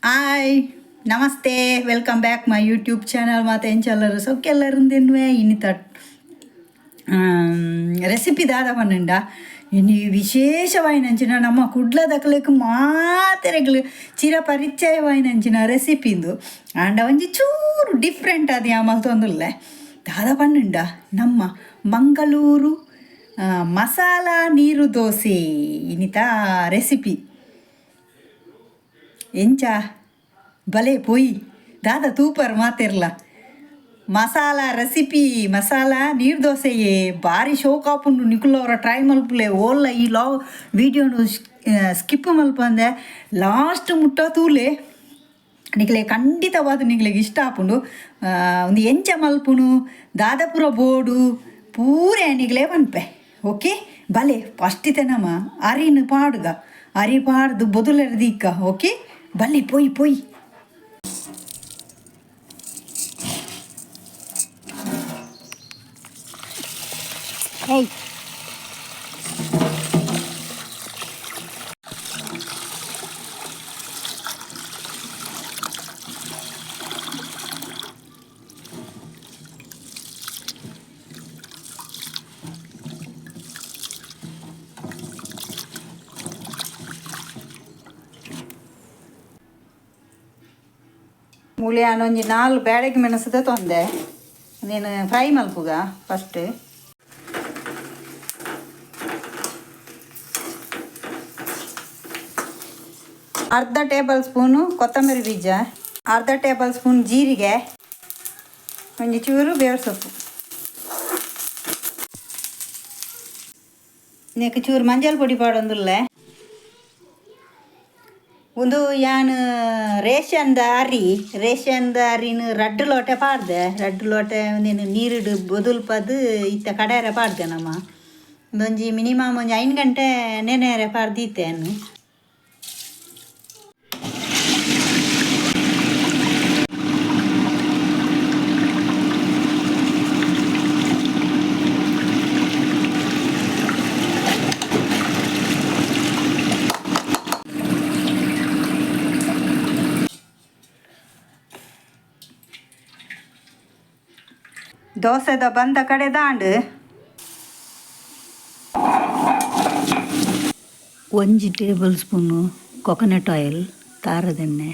Hi, namaste, welcome back my YouTube channel. ಮಾತ ಎಂಚೆಲ್ಲರು ಸೌಖ್ಯೆಲ್ಲರುಂದೆನ್ನುವೆ. ಇನ್ನಿತ recipe ದಾದ ಪನ್ನುಂಡ, ಇನಿ ವಿಶೇಷವಾಯಿನಂಚಿನ ನಮ್ಮ ಕುಡ್ಲದಕ್ಲೆಗ್ ಮಾತೆರೆಗ್ಲು ಚಿರ ಪರಿಚಯವಾಯಿನಂಚಿನ ರೆಸಿಪಿ ಇಂದು. ಆಂಡ ಒಂಜಿ ಚೂರು ಡಿಫ್ರೆಂಟ್ ಆದ್ ಯಾನ್ ಮಲ್ತೊಂದುಲ್ಲೆ. ದಾದ ಪನ್ನುಂಡ, ನಮ್ಮ ಮಂಗಳೂರು ಮಸಾಲಾ ನೀರು ದೋಸೆ ಇನ್ನಿತ ರೆಸಿಪಿ. ಎಂಚ ಬಲೆ ಪೋಯಿ, ದಾದ ತೂಪರ್ ಮಾತೆರ್ಲ? ಮಸಾಲ ರೆಸಿಪಿ, ಮಸಾಲ ನೀರು ದೋಸೆಯೇ ಬಾರಿ ಶೋಕ್ ಆಪುಂಡು. ನಿಕುಲು ಟ್ರೈ ಮಲ್ಪುಲೆ. ಓಲ್ಲ ಈ ಲಾ ವಿಡಿಯೋನು ಸ್ಕಿಪ್ ಮಲ್ಪಂದೆ ಲಾಸ್ಟ್ ಮುಟ್ಟ ತೂಲೆ. ನಿಕ್ಲೆ ಖಂಡಿತವಾದ ನಿಕ್ಲೆಗ್ ಇಷ್ಟ ಆಪುಂಡು. ಒಂದು ಎಂಚ ಮಲ್ಪುನು, ದಾದಪುರ ಬೋಡು ಪೂರ ನಿಕ್ಲೆ ಪನ್ಪೆ. ಓಕೆ, ಬಲೆ, ಫಸ್ಟ್ ಇತ್ತೆ ನಮ ಅರಿನ್ ಪಾಡುಗ. ಅರಿ ಪಾಡ್ದು ಬೊದುಲೆರ್ ದೀಕ. ಓಕೆ, ಬಲೆ, ಪೋಯಿ ಪೋಯಿ. ಏಯ್, ಮೂಲೆ ಒಂಜಿ ನಾಲ್ ಬ್ಯಾಡಗಿ ಮೆಣಸುದ ತೊಂದೆ. ನೀನು ಫ್ರೈ ಮಲ್ಪುಗ ಫಸ್ಟ್. ಅರ್ಧ ಟೇಬಲ್ ಸ್ಪೂನು ಕೊತ್ತಂಬರಿ ಬೀಜ, ಅರ್ಧ ಟೇಬಲ್ ಸ್ಪೂನ್ ಜೀರಿಗೆ, ಒಂಜಿ ಚೂರು ಬೇವು ಸೊಪ್ಪು, ನೆಕ್ ಚೂರು ಮಂಜಲ್ ಪೊಡಿ ಪಾಡೊಂದುಲ್ಲೆ. ಉಂದು ಯಾನ್ ರೇಷನ್ದ ಅರಿ. ರೇಷನ್ದ ಅರಿನ್ ರಡ್ಡ್ ಲೋಟೆ ಪಾಡ್ದೆ. ರಡ್ಡ್ ಲೋಟೆ ಒಂದೇನು ನೀರುಡು ಬೊದುಲ್ಪದು ಇತ್ತೆ ಕಡೆಯರೆ ಪಾಡ್ದೆ ನಮ್ಮ. ಒಂದೊಂಜಿ ಮಿನಿಮಮ್ ಒಂಜಿ 5 ಗಂಟೆ ನೆನೆಯರೆ ಪಾಡ್ದಿತ್ತೆ. ದೋಸೆದ ಬಂದ ಕಡೆ ದಾಂಡು. ಒಂಜಿ ಟೇಬಲ್ ಸ್ಪೂನು ಕೊಕೊನಟ್ ಆಯಿಲ್, ತಾರದೆಣ್ಣೆ.